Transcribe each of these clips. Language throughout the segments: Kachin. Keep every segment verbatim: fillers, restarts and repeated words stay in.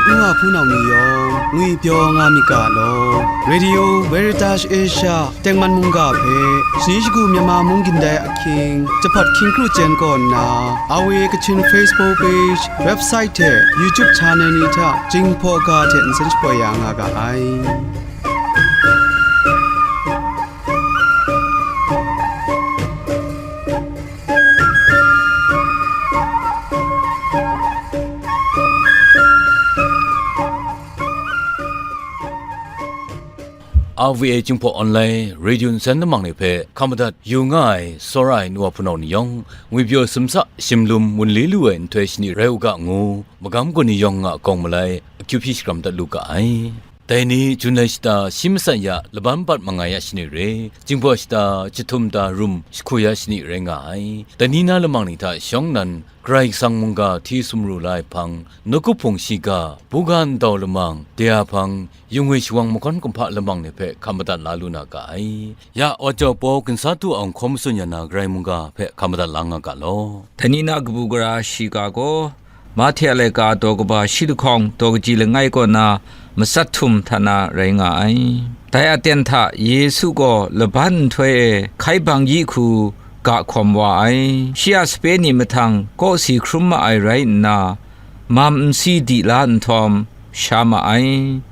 Nwa hpunau ni yawng ngwipyaw nga myit ga law. Radio Veritas Asia tengman mungga hpe shani shagu Myanmar mung gindai ahkying, jahpat hkying kru chyen kaw nna, R V A Kachin Facebook page, website hte YouTube channel ni hta Jinghpaw ga hte nsen shapoi ya nga ga ai. R V A Jinghpaw Online Radio nsen namang ni hpe hkam madat yu nga ai, tsawra ai nu wa hpunau ni yawng, ngwipyaw sumsa shimlum wunli lu ai nhtoi shani rai u ga ngu, magam kaw ni yawng a kawng malai akyu hpyi shakram dat lu ga ai. Dai ni, Jun lai shata shi matsat ya laban bat mangai ya shani re, Jinghpaw shata jahtum da rum jahku ya shani rai nga ai. Dai ni na lamang ni hta shawng nan, Karai Kasang mungga hti sumru la ai hpang, nawku hpung shiga, buga ndau lamang, de a hpang, yung we shawang mahkawn kumhpa lamang ni hpe hkam madat la lu na ga ai. Ya, Aw jau paw ginsa du ai hkawm matsun ya na Karai mungga hpe hkam madat la nga ga law. Dai ni na kabu gara shiga gaw, Mahte a laika daw kaba shi lahkawng daw kaji langai kaw na matsat htum hta na rai nga ai. Dai aten hta Yesu gaw laban nhtoi e hkai bang yi hku ga hkawm wa ai. Shi a sape ni mahtang kawsi hkrum ma ai rai nna, mam nsi di la nhtawm, sha ma ai.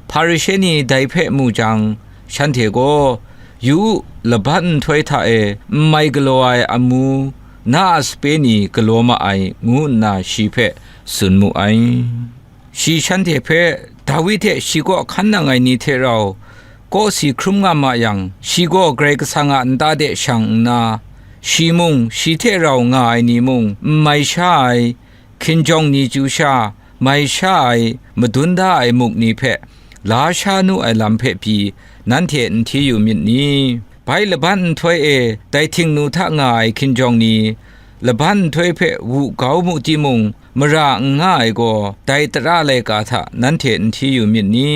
Hparishe ni dai hpe mu jang, shanhte gaw, "Yu u, laban nhtoi hta e n mai galaw ai amu, na a sape ni galaw ma ai," ngu nna shi hpe tsun mu ai. Shi shanhte hpe, Dawi hte shi kaw hkan nang ai ni hte rau, kawsi hkrum nga ma yang, shi gaw Karai Kasang a nta de shang nna, shi mung, shi hte rau nga ai ni mung, n mai sha ai, hkinjawng ni chyu sha, mai sha ai, madun da ai muk ni hpe, la sha nu ai lam hpe pyi, nanhte n hti yu myit ni? Bai laban nhtoi e dai htingnu hta nga ai hkinjawng ni, laban nhtoi hpe wu kau mu timung, mara n nga ai gaw, dai tara laika hta nanhte n hti yu myit ni?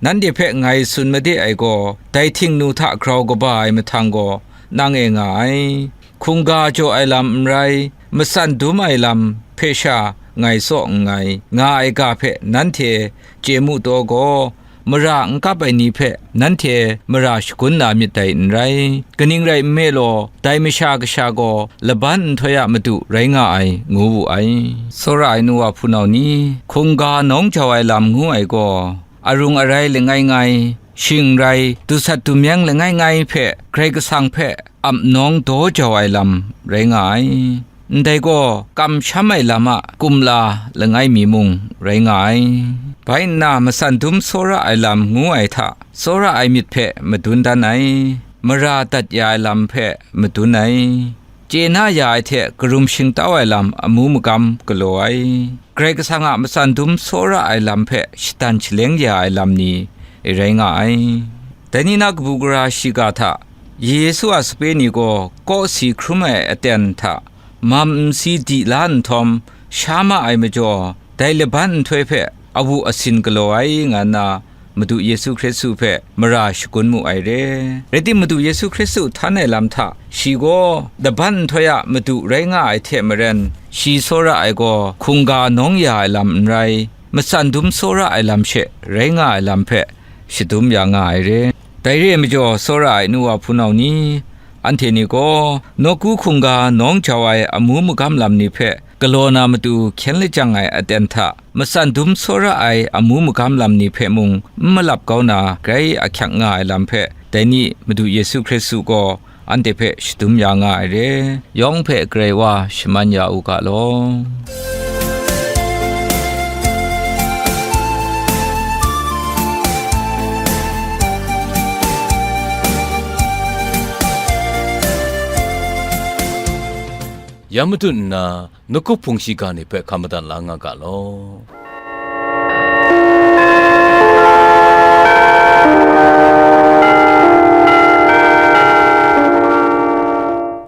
Nanhte hpe ngai tsun made ai gaw, dai htingnu hta grau kaba ai mahtang gaw, nang e nga ai. Hkungga jaw ai lam n rai, matsan dum ai lam hpe sha ngai tsaw nngai, nga ai ga hpe nanhte chye mu taw gaw, mara n kap ai ni hpe nanhte mara shagun na myit dai n rai. Kaning rai nme law, dai Masha Kasha gaw laban nhtoi a madu rai nga ai, ngu wu ai. Tsawra ai nu wa hpunau ni, hkungga nawng jau ai lam ngu ai gaw, arung arai langai ngai, shing rai, dusat dumyeng langai ngai hpe Karai Kasang hpe ap nawng daw jau ai lam rai nga ai. Ndai gaw, kamsham ai lam a kumla langai mi mung rai nga ai. Bai nna, matsan dum tsawra ai lam ngu ai hta, tsawra ai myit hpe madun dan ai, mara dat ya ai lam hpe madun ai, chye na ya ai hte karum shingtau ai lam amu magam galaw ai, Karai Kasang a matsan dum tsawra ai lam hpe shadan shaleng ya ai lam ni rai nga ai. Dai ni na kabu gara shiga hta, Yesu a sape ni gaw kawsi hkrum ai aten hta mam nsi di la nhtawm sha ma ai majaw, dai laban nhtoi hpe awu asin galaw ai, nga nna Madu Yesu Hkristu hpe mara shagun mu ai re. Rai tim, Madu Yesu Hkristu htan ai lam hta, shi gaw laban nhtoi a madu rai nga ai hte maren, shi tsawra ai gaw hkungga nawng ya ai lam n rai, matsan dum tsawra ai lam she rai nga ai lam hpe shadum ya nga ai re. Dai re ai majaw, tsawra ai nu wa hpunau ni, anhte ni gaw nawku hkungga nawng jau ai amu magam lam ni hpe galaw na matu hkyen lajang ai aten hta, matsan dum tsawra ai amu magam lam ni hpe mung n malap kau na, grai ahkyak nga ai lam hpe, dai ni Madu Yesu Hkristu gaw anhte hpe shadum ya nga ai re. Yawng hpe Karai Wa shaman ya u ga law. Ya matut nna, nawku hpung shiga ni hpe hkam madat la nga ga law.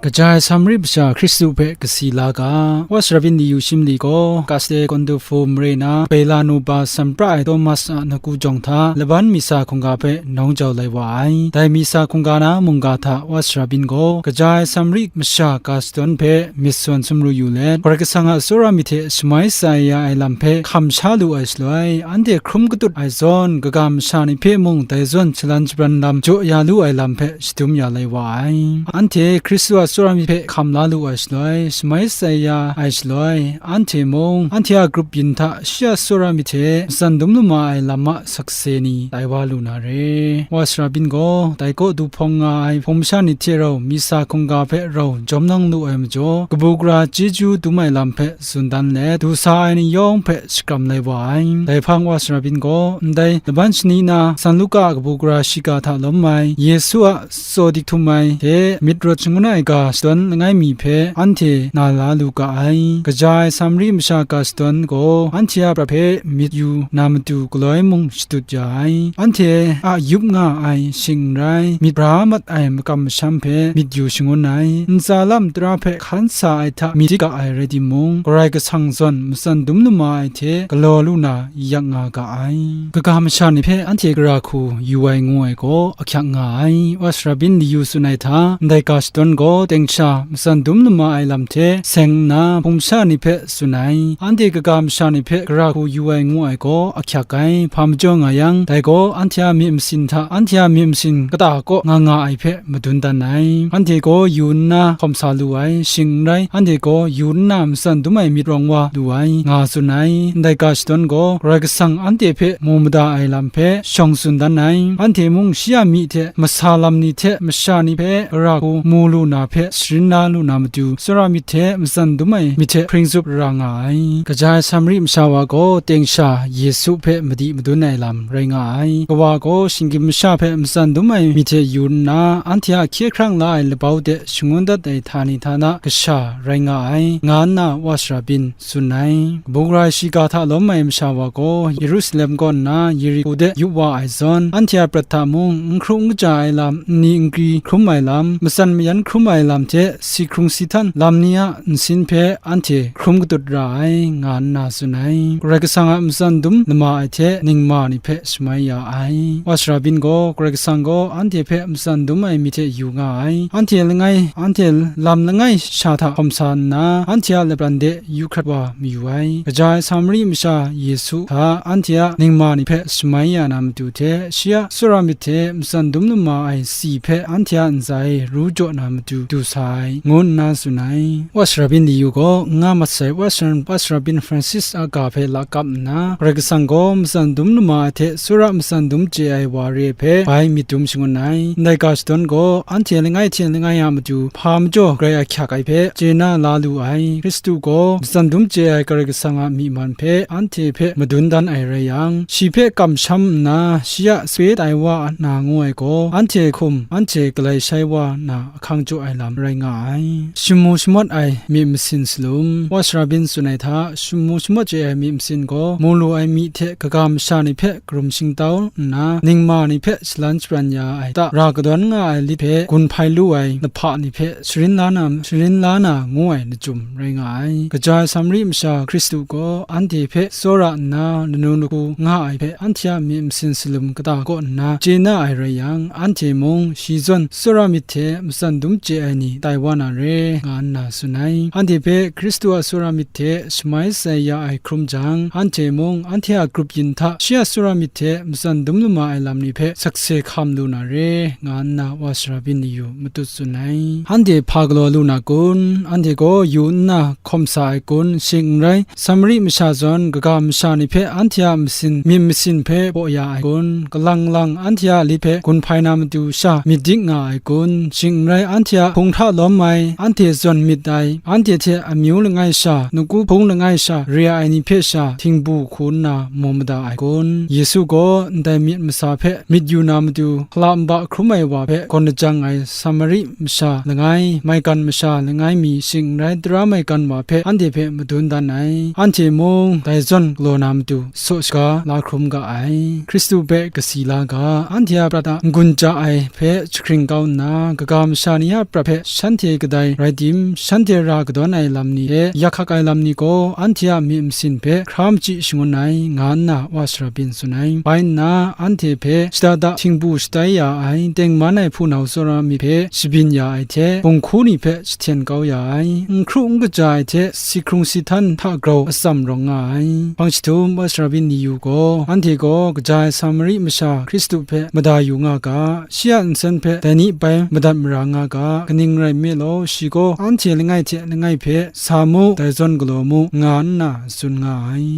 Kaja ai Samari masha Hkristu hpe kasi la ga, Wasra Bin Liyu Shimli gaw Kaste Kondu Fu mare na Bela Nuba San pra ai Thomas a naku jawng hta laban misa hkungga hpe nawng jau lai wa ai. Dai misa hkungga na mungga hta Wasra Bin gaw kaja ai Samari masha Gaston hpe myit sawn sumru yu let, Karai Kasang a tsawra myit hte shamai sa ya ai lam hpe hkam sha lu ai shaloi, anhte hkrum katut ai zawn, kaga masha ni hpe mung dai zawn shalan shabran lam jaw ya lu ai lam hpe shadum ya lai wa ai. Anhte Hkristu a tsawra myit hpe hkam la lu ai shaloi, shamai sa ya ai shaloi, anhte mung anhte a grup yin hta shi a tsawra myit hte matsan dum lama ai lam a sakse ni tai wa lu na re. Wasra Bin gaw dai kaw du hpawng nga ai hpung masha ni hte rau misa hkungga hpe rau jawm nang lu ai majaw, kabu gara chyeju dum ai lam hpe tsun dan let, du sa ai ni yawng hpe shakram lai wa ai. Dai hpang Wasra Bin gaw ndai laban shani na San Luka a kabu gara shiga hta lawm ai Yesu a tsaw dik htum ai hte myit rawt shangun ai ga shadawn langai mi hpe anhte na la lu ga ai. Kaja ai Samari masha ga shadawn gaw anhte a prat hpe myit yu na matu galoi mung shadut ya ai. Anhte a yup nga ai shing n rai, myit bra mat ai makam masham hpe myit yu shangun ai, ntsa lam tara hpe hkan sa ai hta myit dik ga ai rai timung, Karai Kasang zawn matsan dum lama ai hte galaw lu na yak nga ga ai. Kaga masha ni hpe anhte gara hku yu ai ngu ai gaw ahkyak nga ai. Wasra Bin Liyu tsun ai hta, ndai ga shadawn gaw teng sha matsan dum lama ai lam hte seng nna hpung masha ni hpe tsun ai. Anhte kaga masha ni hpe gara hku yu ai ngu ai gaw ahkyak ai. Hpa majaw nga yang, dai gaw anhte a myit masin hta anhte a myit masin kata kaw nga nga ai hpe madun dan ai. Anhte gaw yu nna hkawm sa lu ai, shing n rai, anhte gaw yu nna matsan dum ai myit rawng wa lu ai, nga tsun ai. Ndai ga shadawn gaw Karai Kasang anhte hpe mu mada ai lam hpe shawng tsun dan ai. Anhte mung shi a myi hte masa lam ni hte masha ni hpe gara hku mu lu na hpe sharin la lu na matu, tsawra myit hte matsan dum ai myit hte hpring zup ra nga ai. Kaja ai Samari masha wa gaw teng sha Yesu hpe madi madun ai lam rai nga ai. Kawa gaw shinggyim masha hpe matsan dum ai myit hte yu nna, anhte a hkye hkrang la ai labau de shangun dat ai htani htana kasha rai nga ai, nga nna Wasra Bin tsun ai. Kabu gara shiga hta lawm ai masha wa gaw Yerusalem kaw nna Yeriku de yup wa ai zawn, anhte a prat hta mung n hkru n kaja ai lam, nni nkri hkrum ai lam, matsan mayan hkrum ai lam hte si hkrung si htan lam ni a nsin hpe anhte hkrum katut ra ai, nga nna tsun ai. Karai Kasang a matsan dum lama ai hte ningma ni hpe shamai ya ai. Wasra Bin gaw, Karai Kasang gaw anhte hpe matsan dum ai myit hte yu nga ai. Anhte langai, anhte lam langai sha hta hkawm sa nna, anhte a lapran de yu hkrat wa mayu ai. Kaja ai Samari masha Yesu hta anhte a ningma ni hpe shamai ya na matu hte, shi a tsawra myit hte matsan dum lama ai si hpe anhte a ntsa e ru jaw na matu du sa ai, ngu nna tsun ai. Wasra Bin Liyu gaw n nga mat sai, Wasra, Wasra Bin Francis a ga hpe lakap nna, Karai Kasang gaw matsan dum lama ai hte tsawra matsan dum chye ai wa re ai hpe bai myit dum shangun ai. Ndai ga shadawn gaw anhte langai hte langai a matu hpa majaw grai ahkyak ai hpe chye na la lu ai. Hkristu gaw matsan dum chye ai Karai Kasang a myi man hpe anhte hpe madun dan ai rai yang, shi hpe kamsham nna shi a sape tai wa na ngu ai gaw, anhte hkum anhte galai shai wa na ahkang jaw ai lam rai nga ai. Shamu shamawt ai myit masin salum. Wasra Bin tsun ai hta, shamu shamawt chye ai myit masin gaw, mu lu ai myi hte kaga masha ni hpe karum shingtau nna, ningma ni hpe shalan shabran ya ai ta ra kadawn nga ai lit hpe gun hpai lu ai lahpa ni hpe sharin la na, sharin la na ngu ai lachyum rai nga ai. Kaja ai Samari masha Hkristu gaw anhte hpe tsawra nna, lanu lagu nga ai hpe anhte a myit masin salum kata kaw nna chye na ai rai yang, anhte mung shi zawn tsawra myit hte matsan dum chye ai ni tai wa na re, nga nna tsun ai. Anhte hpe Hkristu a tsawra myit hte shamai sai ya ai hkrum jang, anhte mung anhte a grup yin hta shi a tsawra myit hte matsan dum lama ai lam ni hpe sakse hkam lu na re, nga nna Wasra Bin Liyu matut tsun ai. Anhte hpa galaw lu na kun? Anhte gaw yu nna hkawm sa ai kun? Shing n rai, Samari masha zawn kaga masha ni hpe anhte a masin, myit masin hpe baw ya ai kun? Kalang lang anhte a lit hpe gun hpai na matu sha myit dik nga ai kun? Shing n rai, anhte a hpung hta lawm ai, anhte zawn myit ai, anhte hte amyu langai sha, nawku hpung langai sha re ai ni hpe sha htingbu hku nna mu mada ai kun? Yesu gaw ndai myit masa hpe myit yu na matu, hkala nba hkrum ai wa hpe gawn lajang ai Samari masha langai, maigan masha langai mi, shing n rai, tara maigan wa hpe anhte hpe madun dan ai. Anhte mung dai zawn galaw na matu saw shaga la hkrum ga ai. Hkristu hpe kasi la ga, anhte a prat a n-gun ja ai hpe jahkring kau nna, kaga masha ni a prat hpe shanhte kadai rai tim, shanhte ra kadawn ai lam ni hte yak hkak ai lam ni gaw anhte a myit masin hpe hkra machyi shangun ai, nga nna Wa Sara Byin tsun ai. Bai nna, anhte hpe shada da htingbu shatai ya ai, tengman ai hpunau tsawra myit hpe shabyin ya ai hte, bunghku ni hpe jahten kau ya ai, n hkru n kaja ai hte, si hkrung si htan hta grau atsam rawng nga ai. Hpang jahtum Wa Sara Byin ni yu gaw, anhte gaw kaja ai Samari masha Hkristu hpe mada yu nga ga, shi a nsen hpe dai ni bai madat mara nga ga, kaning rai nme law, shi gaw anhte langai hte langai hpe sa mu, dai zawn galaw mu, nga nna tsun nga ai.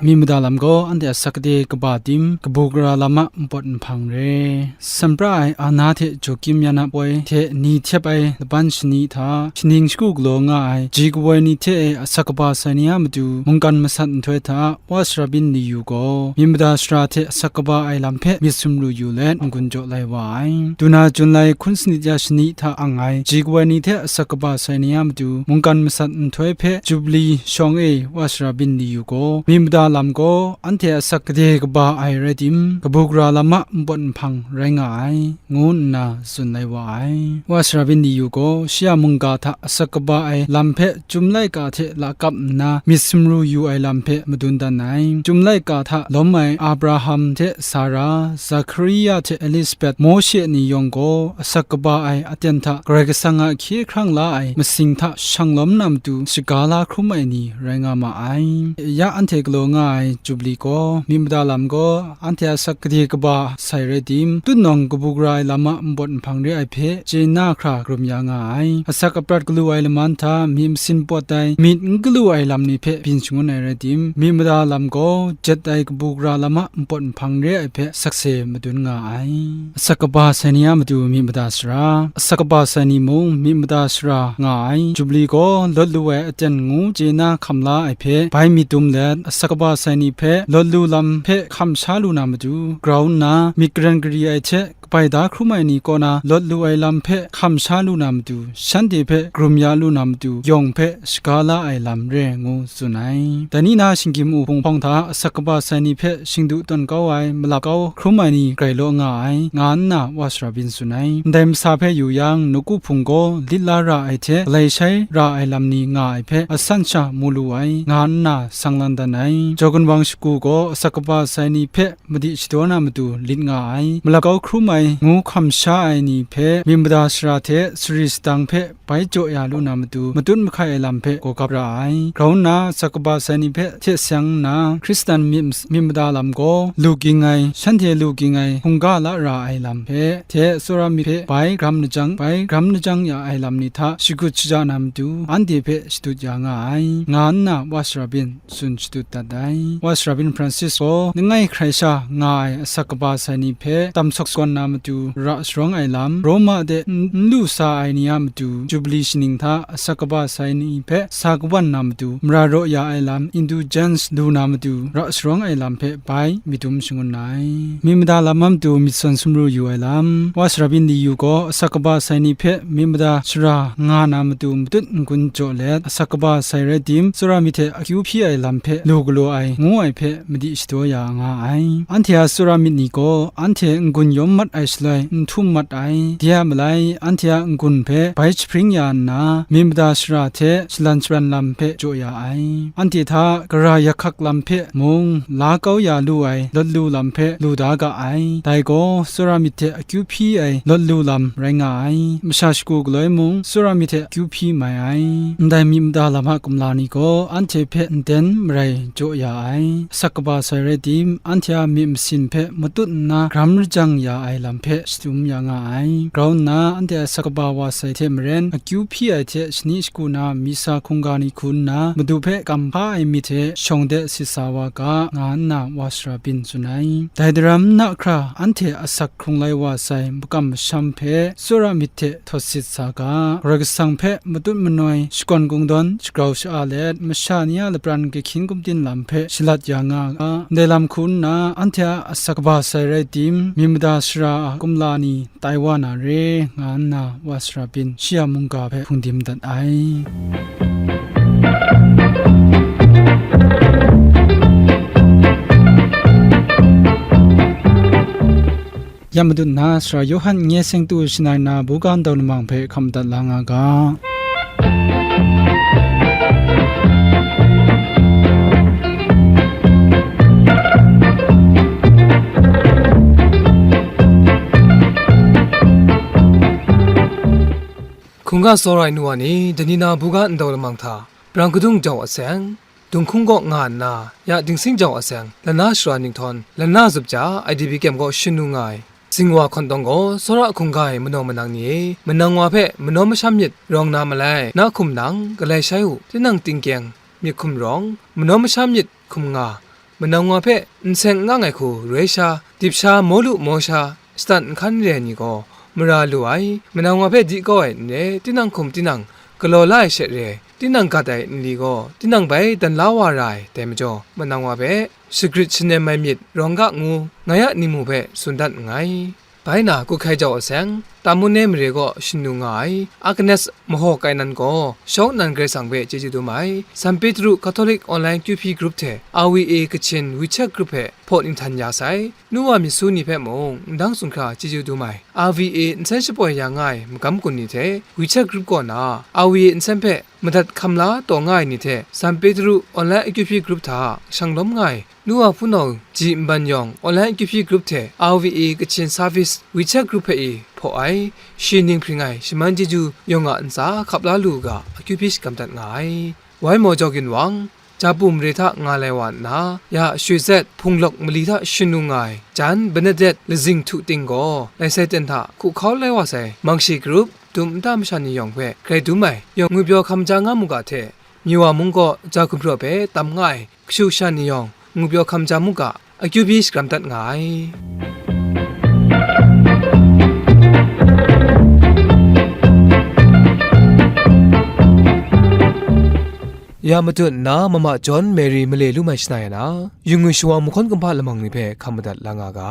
Myit mada lam gaw anhte a asak gade kaba tim, kabu gara lam a npawt nhpang re. Sanpra ai Ana hte Jokim yan a poi hte ni htep ai laban shani hta, shaning shagu galaw nga ai ji kawoi ni hte e asak kaba sai ni a matu mungkan masat nhtoi hta, Wa Sara Byin ni yu gaw, myit mada sara hte asak kaba ai lam hpe myit sumru yu let, n-gun jaw lai wa ai. Duna Junlai hkun sanit ya shani hta ang ai ji kawoi ni hte asak kaba sai ni a matu mungkan masat nhtoi hpe Jubli shawng e Wa Sara Byin ni yu gaw, myit mada lam gaw anhte asak gade kaba ai rai tim, kabu gara lam a npawt nhpang rai nga ai, ngu nna tsun lai wa ai. Wa Sara Byin ni yu gaw, shi a mungga hta asak kaba ai lam hpe Chyum laika hte lakap nna myit sumru yu ai lam hpe madun dan ai. Chyum laika hta lawm ai Abraham hte Sara, Zakaria hte Elisabet, Mawshe ni yawng gaw asak kaba ai aten hta Karai Kasang a hkye hkrang la ai masing hta shang lawm na matu shaga la hkrum ai ni rai nga ma ai. Ya anhte galaw nga ai Jubli gaw, myit mada lam gaw anhte a asak gade kaba sai rai tim, tutnawng kabu gara ai lam a npawt nhpang re ai hpe chye na hkra karum ya nga ai. Asak aprat galu ai laman hta myit masin pawt ai, myit n galu ai lam ni hpe byin shangun ai rai tim, myit mada lam gaw jet ai kabu gara lam a npawt nhpang re ai hpe sakse madun nga ai. Asak kaba sai ni a matu myit mada sara, asak kaba sai ni mung myit mada sara nga ai. Jubli gaw lawt lu ai aten ngu chye na hkam la ai hpe bai myit dum let, asak kaba sai ni hpe lawt lu lam hpe hkam sha lu na matu, grau nna myit karen gari ai hte kabai da hkrum ai ni kaw na lawt lu ai lam hpe hkam sha lu na matu, shanhte hpe karum ya lu na matu, yawng hpe shaga la ai lam re ngu tsun ai. Dai ni na shinggyim wuhpung hpawng hta asak kaba sai ni hpe shingdu tawn kau ai, malap kau hkrum ai ni grai law nga ai, nga nna Wa Sara Byin tsun ai. Ndai masa hpe yu yang, nawku hpung gaw lit la ra ai hte, galai shai ra ai lam ni nga ai hpe asan sha mu lu ai, nga nna sang lan dan ai. Jaw gunwang shagu gaw asak kaba sai ni hpe madi shadaw na matu lit nga ai, malap kau hkrum ai ngu hkam sha ai ni hpe myit mada sara hte sari sadang hpe bai jaw ya lu na matu, matut mahkai ai lam hpe gaw gap ra ai. Grau nna asak kaba sai ni hpe hte seng nna, Hkristan myit, myit mada lam gaw lu ging ai, shanhte lu ging ai hkungga la ra ai lam hpe, hte tsawra myit hpe bai gram lajang, bai gram lajang ya ai lam ni hta shagut shaja na matu, anhte hpe shadut ya nga ai, nga nna Wa Sara Byin tsun shadut dat ai. Wa Sara Byin Francis gaw, langai hkrai sha nga ai asak kaba sai ni hpe tam sawk sakawn na matu ra sharawng ai lam, Roma de n, n lu sa ai ni a matu, Jubli shaning hta asak kaba sai ni hpe sa kawan na matu, mara raw ya ai lam, indulgence lu na matu, ra sharawng ai lam hpe bai myit dum shangun ai. Myit mada lam a matu myit sawn sumru yu ai lam, Wa Sara Byin ni yu gaw asak kaba sai ni hpe myit mada sara nga na matu matut n-gun jaw let, asak kaba sai rai tim, tsawra myit hte akyu hpyi ai lam hpe lu galaw ai, ngu ai hpe madi shadaw ya nga ai. Anhte a tsawra myit ni gaw anhte n-gun yawm mat ai shaloi n htum mat ai. De a malai, anhte a n-gun hpe bai jahpring ya nna, myit mada sara hte shalan sharan lam hpe jaw ya ai. Anhte hta gara yak hkak lam hpe mung la kau ya lu ai lawt lu lam hpe lu da ga ai. Dai gaw tsawra myit hte akyu hpyi ai lawt lu lam rai nga ai. Masha shagu galoi mung tsawra myit hte akyu hpyi mai ai. Ndai myit mada lam a kumla ni gaw anhte hpe nden marai jaw ya ai. Asak kaba sai rai tim, anhte a myit masin hpe matut nna gram rajang ya ai lam hpe shadum ya nga ai. Grau nna, anhte a asak kaba wa sai hte maren, akyu hpyi ai hte shani shagu na misa hkungga ni hku nna, Madu hpe kam hpa ai myit hte shawng de sit sa wa ga, nga nna Wa Sara Byin tsun ai. Dai daram na hkra, anhte asak hkrung lai wa sai makam masham hpe tsawra myit hte htawt sit sa ga, Karai Kasang hpe matut manoi, shakawn kungdawn, shagrau sha-a let, masha ni a lapran kahkyin gumdin lam hpe shalat ya nga ga, ndai lam hku nna, anhte a asak kaba sai rai tim, myit mada sara a kumla ni tai wa na re, nga nna Wa Sara Byin shi a mungga hpe hpungdim dat ai. Ya matut nna, Sara Yawhan n-, nye seng tu shangai na, buga ndau lamang hpe hkam madat la nga ga. Hkungga tsawra ai nu wa ni, dai ni na buga ndau lamang hta, brang kadung jau a seng, Dunghkung kaw nga nna, ya Dingsing jau a seng, lana shara ninghtawng, lana zup ja, I D P kyem kaw shin lu nga ai. Zingwa hkawntawng gaw, tsawra hkungga ai manaw manang ni e, manang wa hpe manaw masham myit rawng na malai, na hkum nang, galai shai u, tinang tingkyeng, myit hkum rawng, manaw masham myit hkum nga, manang wa hpe n seng n ang ai hku roi sha, dip sha, maw lu maw sha, shatan nhkan re ai ni gaw, mara lu ai, manang wa hpe di kau ai n re, tinang hkum tinang galaw la ai she re, tinang gat ai nli gaw, tinang bai dan la wa ra ai, dai majaw, manang wa hpe shagrit shanem ai myit rawng ga ngu, ngai a ningmu hpe tsun dat nngai. Bai na, Kuhkhai jau a seng, Tamun e mare kaw shin lu nga ai, Agnes Mahaw Kainan gaw, shawng nnan Karai Kasang hpe chyeju dum ai, San Petru Catholic Online Q P Group hte R V A Kachin WeChat Group hpe hpaw ninghtan ya sai, nu wa myit su ni hpe mung, ndang sumhkra chyeju dum ai, R V A nsen shapoi ya nga ai magam gun ni hte, WeChat Group kaw na, R V A nsen hpe madat hkam la taw nga ai ni hte, San Petru Online Q P Group hta shanglawm nga ai, nu wa hpunau ji nban yawng, Online Q P Group hte R V A Kachin Service WeChat Group hpe i hpaw ai, shi ning hpring ai shaman chyeju yawng a ntsa hkap la lu u ga, Q P shakam dat nga ai. Wai maw jau ginwang, Japu mare hta nga lai wa nna, ya Shwe Zet, Hpung Lawk mali hta shin lu nga ai, jan Bernadette Lazing Htu Ting gaw, lai sai ten hta hku hkau lai wa sai, Mangshi Group, dum nta masha ni yawng hpe grai dum ai, yawng ngwipyaw hkam ja nga mu ga hte, Myiwa mung gaw ja gumhpraw hpe tam nga ai, kashu kasha ni yawng ngwipyaw hkam ja mu ga, akyu byi shakram dat nga ai. Ya matut nna, Mama John Mary male lu mai shana ya na, yu ngwi shawa mahkawn kumhpa lamang ni hpe hkam madat la nga ga.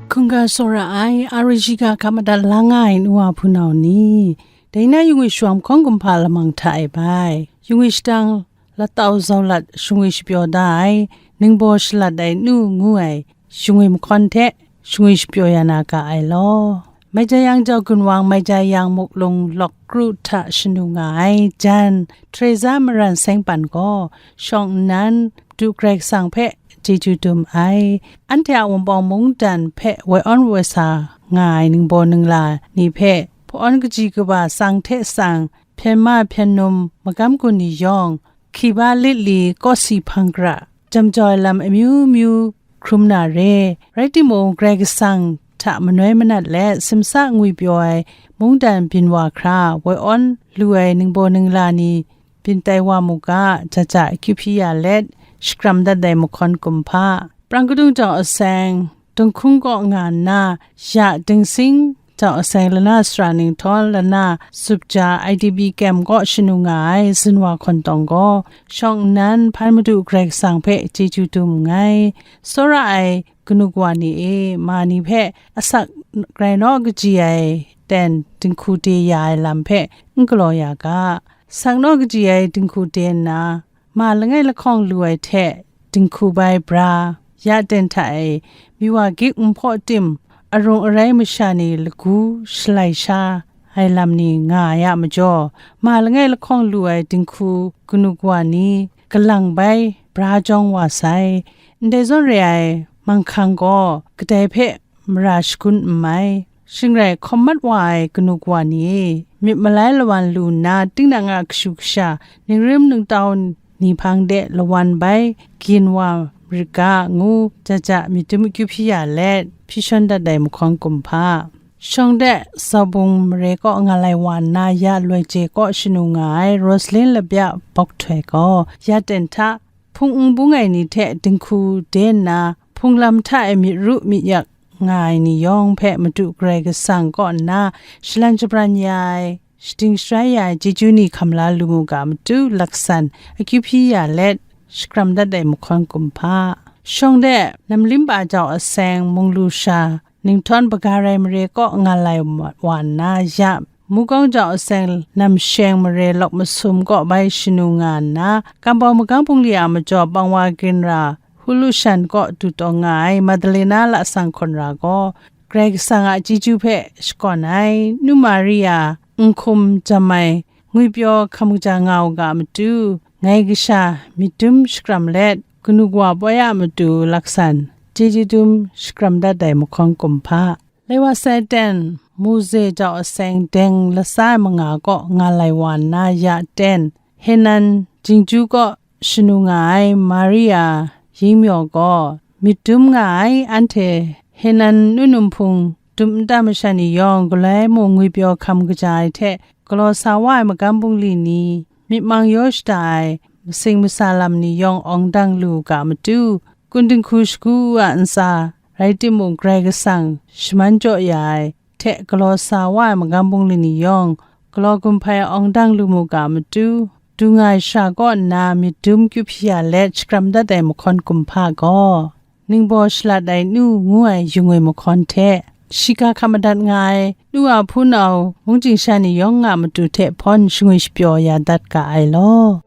Hkungga tsawra ai, a raji ga hkam madat la nga ai nu wa hpunau ni, dai na yu ngwi shawa mahkawn kumhpa lamang hta e bai, yu ngwi shadang latau zau lat shingwi shapyaw da ai, ningbaw shalat ai nu ngu ai shingwi mahkawn hte shingwi shapyaw ya na ga ai law. Mai ja yang jau gunwang, mai ja yang muklung lawk kru hta shanu nga ai jan, Teresa Maran Sengpan gaw shawng nnan du Karai Kasang hpe chyeju dum ai. Anhte a wunpawng mungdan hpe woi awn woi sa nga ai ningbaw ningla ni hpe hpa-awn kaji kaba tsang hte tsang, hpyen ma hpyen num magam gun ni yawng, hkiba lit li kawsi hpang gara, jam jau ai lam amyu myu hkrum na re. Rai timung, Karai Kasang hta manoi manat let, simsa ngwipyaw ai mungdan byin wa hkra, woi awn lu ai ningbaw ningla ni byin tai wa mu ga, ja ja akyu hpyi ya let, shakram dat ai mahkawn kumhpa, prang kadung jau aseng, Dunghkung kaw nga nna, ya Dingsing jau aseng lana sara ninghtawng, lana zup ja, I D P kyem kaw shanu nga ai zinwa hkawntawng gaw, shawng nnan hpan Madu Karai Kasang hpe chyeju dum nngai. Tsawra ai kanu kawa ni e, ma ni hpe asak grai naw kaji ai ten dinghku de ya ai lam hpe n galaw ya ga. Sak naw kaji ai dinghku de nna, ma langai lahkawng lu ai hte dinghku bai bra, ya ten hta e myi wa gik nhpaw tim, arung arai masha ni lagu shalai sha ai lam ni nga ai a majaw, ma langai lahkawng lu ai dinghku kanu kawa ni kalang bai bra jawng wa sai. Ndai zawn re ai manghkang gaw kadai hpe mara shagun n mai. Shing rai, hkawm mat wa ai kanu kawa ni e, myit malai lawan lu nna, tinang a kashu kasha, ningrim ningtau ni hpang de lawan bai gyin wa marit ga, ngu ja ja myit dum akyu hpyi ya let, hpyi shawn dat ai mahkawn kumhpa. Shawng de Zaubung mare kaw nga lai wa nna, ya Loi Je kaw shanu nga ai Rosalin Labya Bawk Htoi gaw, ya ten hta, hpung n bung ai ni hte dinghku de nna, hpung lam hta e myit ru myit yak nga ai ni yawng hpe Madu Karai Kasang kaw nna shalan shabran ya ai, shading sharai ya ai chyeju ni hkam la lu mu ga, matu laksan akyu hpyi ya let, shakram dat ai mahkawn kumhpa. Shawng de Namlimba jau aseng mung lu sha, ninghtawng Bagarai mare kaw nga lai wa nna, ya Mukawng jau aseng namsheng mare lawk masum kaw bai shanu nga nna, Kambau Magang Bungli a majaw Pangwa Ginra Hulu Shan kaw du taw nga ai Madalena Lasang Hkawn Ra gaw, Karai Kasang a chyeju hpe shakawn ai Nu Maria Nhkum Jam Ai ngwipyaw hkam kaja nga u ga matu, ngai kasha myit dum shakram let, kanu kawa poi a matu laksan chyeju dum shakram dat ai mahkawn kumhpa. Laiwa Satan, Moze jau aseng deng lasa ai manga kaw nga lai wa nna ya ten, Henan Jingju kaw shanu nga ai Maria Yingmyaw gaw myit dum nga ai anhte Henan nu num hpung dum nta masha ni yawng galoi mung ngwipyaw hkam kaja ai hte galaw sa wa ai magam bungli ni, myit mang yaw shada ai masing masa lam ni yawng awng dang lu u ga matu, kun dinghku shagu a ntsa rai timung, Karai Kasang shaman jaw ya ai hte galaw sa wa ai magam bungli ni yawng, galaw gumhpai awng dang lu mu ga matu, du nga ai shara kaw nna myit dum kyu hpyi ya let shakram dat ai mahkawn kumhpa gaw, ningbaw shalat ai nu ngu ai yung ai mahkawn hte, shiga hkam madat nga ai nu a hpunau mungchying sha ni yawng a matu hte hpawn shangwi shapyaw ya dat ga ai law.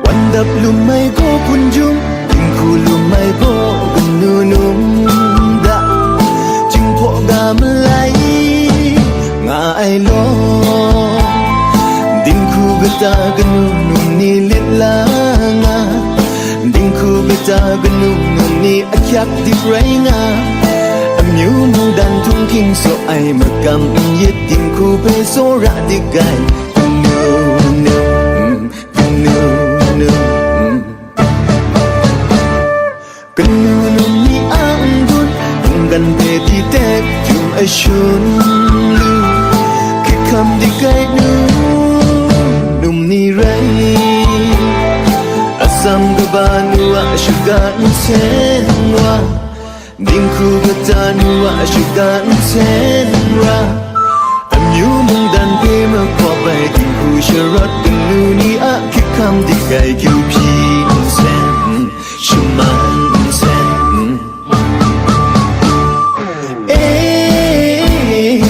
Wan dap lum ai gaw hpun jum, dinghku lum ai gaw kanu num da, jinghpaw ga malai nga ai law. Dinghku kata kanu num ni lit la nga, dinghku kata kanu num ni ahkyak dip rai nga, amyu mungdan htunghking saw ai magam n yit, dinghku hpe tsawra dik ai. Kanu num, kanu num, kanu num ni a n-gun, mungkan hpe di tek hkyum ashun lu, hkrit hkam dik ai nu num ni rai, atsam kaba nu a shaga nsen wa, dinghku kata nu a shaga nsen ra, amyu mungdan hpe mahkawp ai dinghku sharawt kanu ni a hkrit hkam dik ai kyu hpyi nsen, shaman nsen. E,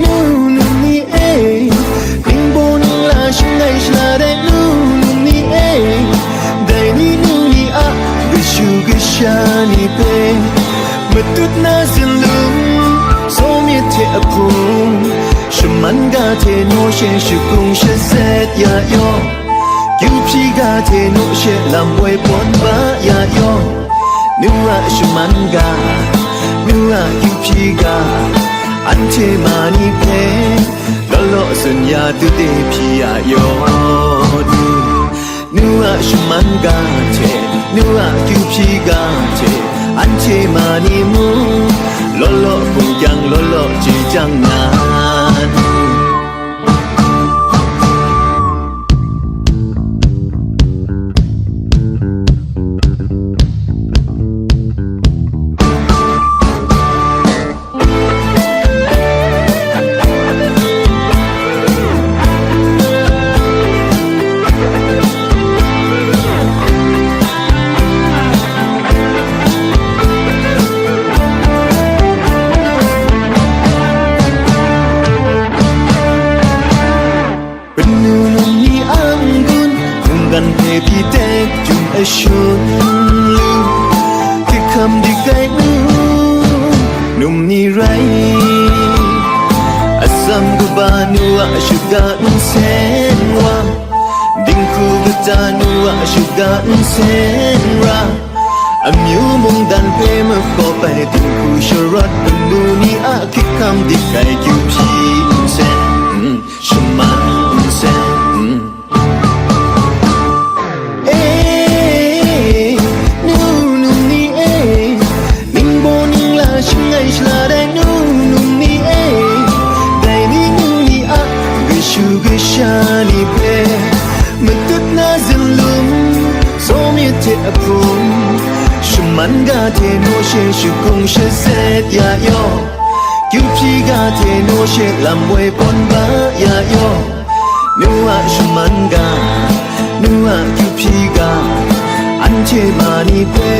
nu num ni e, ningbaw ningla shangai shala ai nu num ni e, dai ni nu ni a kashu kasha ni hpe matut na zinlung, saw myit hte ahpung, shaman ga hte naw she shakung shaset ya yaw, kyu hpyi ga hte naw she lam woi pawn ba ya yaw, nu a shaman ga, nu a kyu hpyi ga, anhte ma ni hpe law law tsun ya tu de hpyi ya yaw, nu, nu a shaman ga hte, nu a kyu hpyi ga hte, anhte ma ni mung, law law hkum kyang, law law chye chyang na nu. Kanu num ni a n-gun, mungkan hpe pyi tek hkyum ashun lu, hkrit hkam dik ai nu num ni rai, atsam kaba nu a shaga nsen wa, Dinghku kata nu a shuga nsen ra, amyu mungdan hpe makawp ai dinghku sharawt manu ni a hkrit hkam dik ai kyu hpyi nsen, mm, shaman nsen, mm. E, nu num ni e, ningbaw ningla shangai shala dai nu num ni e, dai ni nu ni a kashu kasha ni hpe matut na zunlum, saw myit hte ahpung, shaman ga hte naw she shakung shazet ya yaw, kyu hpyi ga hte naw she lam woi pawn ba ya yaw, nu a shaman ga, nu a kyu hpyi ga, anhte ma ni hpe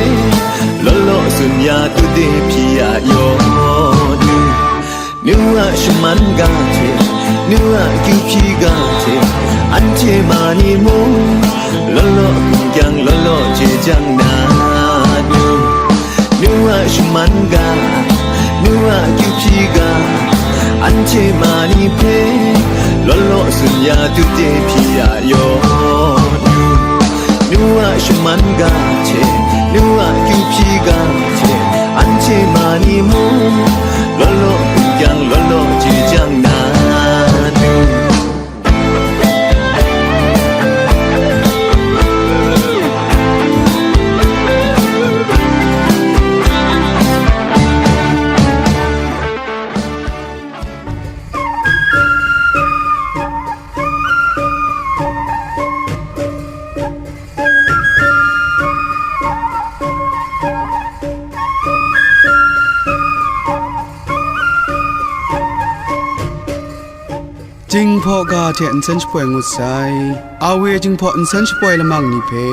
law law tsun ya tu de hpyi ya yaw, nu, nu a shaman ga hte, nu a kyu hpyi ga hte, anhte ma ni mung law law hkum kyang law law chye chyang na, nu, nu a shaman ga, nu a kyu hpyi ga, anhte ma ni hpe law law tsun ya tu de hpyi ya yaw, nu, nu a shaman ga hte, nu a kyu hpyi ga hte, anhte ma ni mung law law hkum kyang law law chye chyang na, nu. Jinghpaw ga hte nsen shapoi ngut sai. Awe Jinghpaw nsen shapoi lamang ni hpe,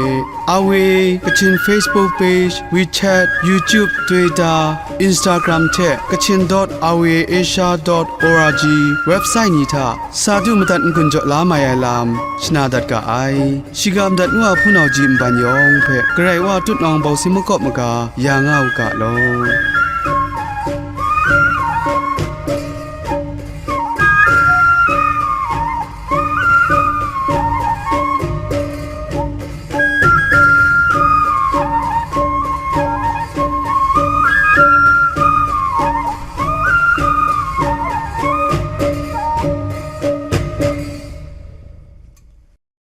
Awe Kachin Facebook page, WeChat, YouTube, Twitter, Instagram hte kachin dot awe asia dot org website ni hta sa du madat n-gun jaw la mai ai lam shana dat ga ai. Shiga madat nu a hpunau ji nban yawng hpe Karai Wa tutnawng bawsi makawp maga ya nga u ga law.